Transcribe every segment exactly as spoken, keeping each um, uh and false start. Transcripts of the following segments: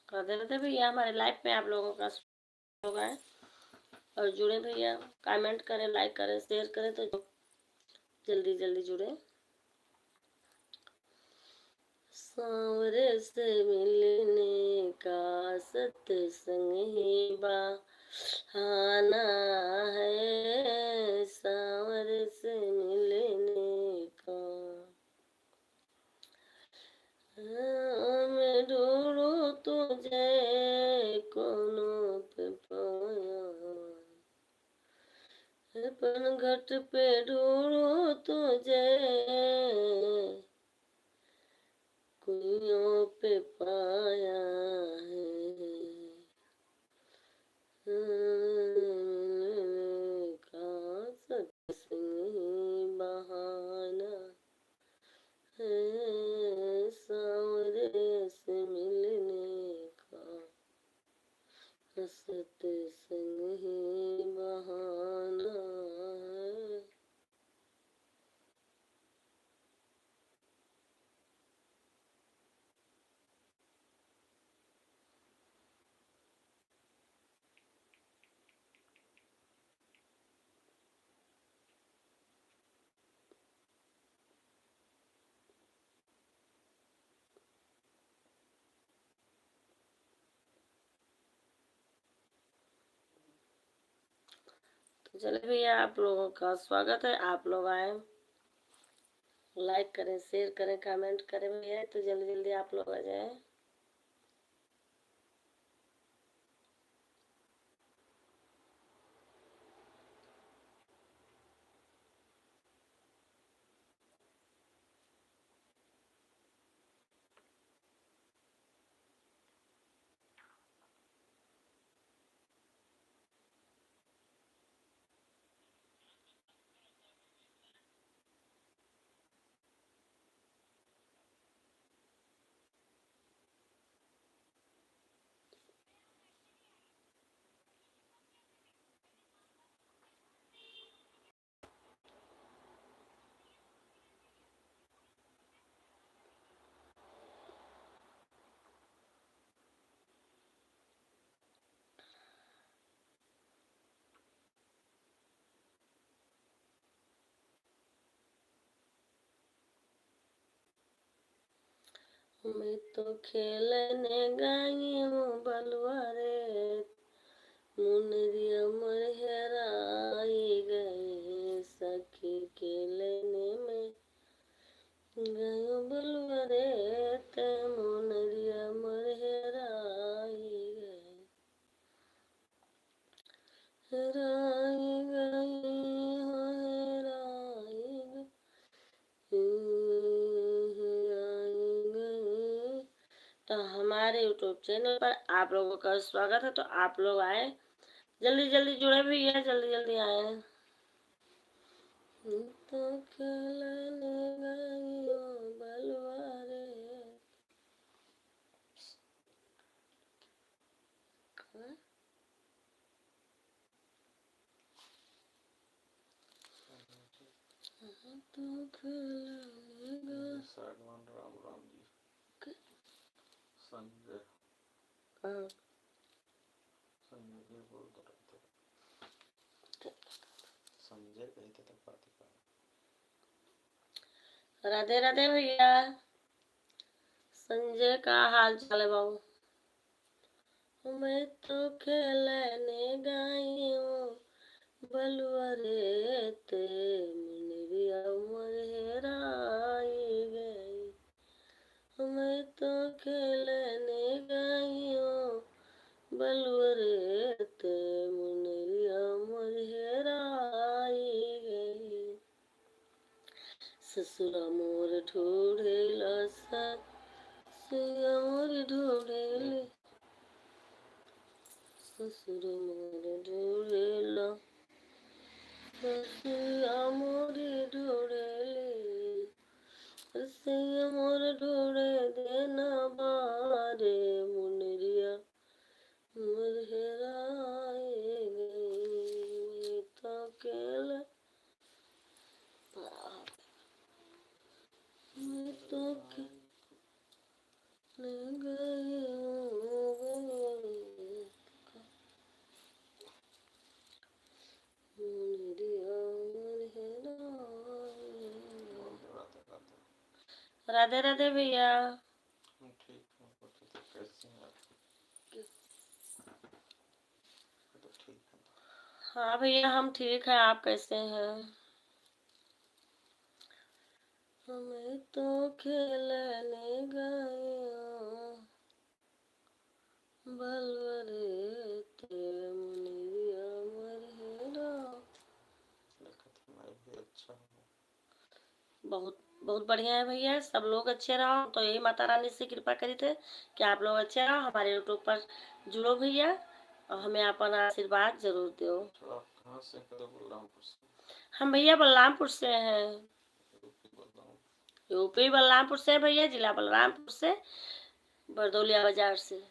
राधे राधे भैया, हमारे लाइव में आप लोगों का स्वागत है। और जुड़े भैया, कमेंट करें, लाइक करें, शेयर करें, तो जल्दी जल्दी जुड़े। सांवरे से मिलने का सत्संग ही बहाना है, सांवरे से मिलने का। मैं ढूंढूं तुझे कोनो पे पाया, अपन घट पे ढूंढूं तुझे, कुइयों पे पाया है। मिलने का सत्संग ही बहाना है, सांवरे से मिलने का सत्संग ही बहाना है। तो चले भैया, आप लोगों का स्वागत है, आप लोग आए, लाइक करें, शेयर करें, कमेंट करें भैया, तो जल्दी जल्दी आप लोग आ जाए। मैं तो खेलने गई हूँ बलुआ रे, मुनरिया मोर हेराई गई, सखी खेलने में गई हूँ बलुआ रे, ते मुनरिया मोर हेराई गई। हेराई गई हो, हेराई गई, हेराई गई। तो हमारे YouTube चैनल पर आप लोगों का स्वागत है, तो आप लोग आए, जल्दी जल्दी जुड़े भैया, जल्दी जल्दी आए। तो खेलने गई हो बलुआ रे। तो खेलने गई। साइड वन राम राम जी। के? संजय। कहाँ? संजय जी बोल तो रहे थे। संजय कहे थे तो बात ही कर। राधे राधे भैया। संजय, का हाल चाल है बाबू? मैं तो खेलने गई हूँ बलुआ रे, ते मुनरिया मोर हेराई गई। मैं तो खेलने गई हूँ बलुआ रे, ते मुनरिया मोर हेराई गई। ससुरा मोर ढूढ़ेला, ससुरा मोर ढूढ़ेले, ससुरा मोर ढूढ़ेला, ससुरा मोर ढूढ़ेले, ससुरा मोर ढूढ़े देना बारे मुनरिया मोर हेराए गई, मैं तो अकेले, बाप। मैं राधे राधे भैया। हम ठीक हैं, आप बताइए, कैसे हैं आप? तो ठीक है। हाँ भैया, हम ठीक हैं, आप कैसे हैं? हमें तो खेलने गयो बलवरे ते मुनिया मोर हेरा। देखत हमारे भी अच्छा हो। बहुत, बहुत बढ़िया है भैया, सब लोग अच्छे रहो। तो यही माता रानी से कृपा करी थे कि आप लोग अच्छे रहो, हमारे YouTube पर जुड़ो भैया, और हमें अपन आशीर्वाद जरूर दो। तो आप कहाँ से हैं? तो बलरामपुर से। हम भैया बलरामपुर से हैं। यूपी बलरामपुर। यूपी बलरामपुर से हैं भैया, जिला बलरामपुर से, बरदौलिया बाजार से।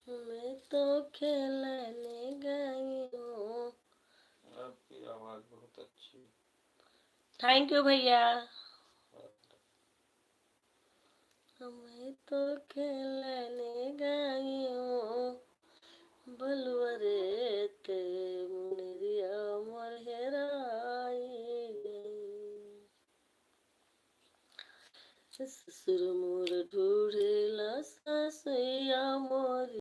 मैं तो खेलने गई हूँ। आपकी आवाज बहुत अच्छी है। Thank you भैया। मैं तो खेलने गई हूँ बलवरे ते मुनरिया मोर हेराई गई। ससुर मोर ढूढ़े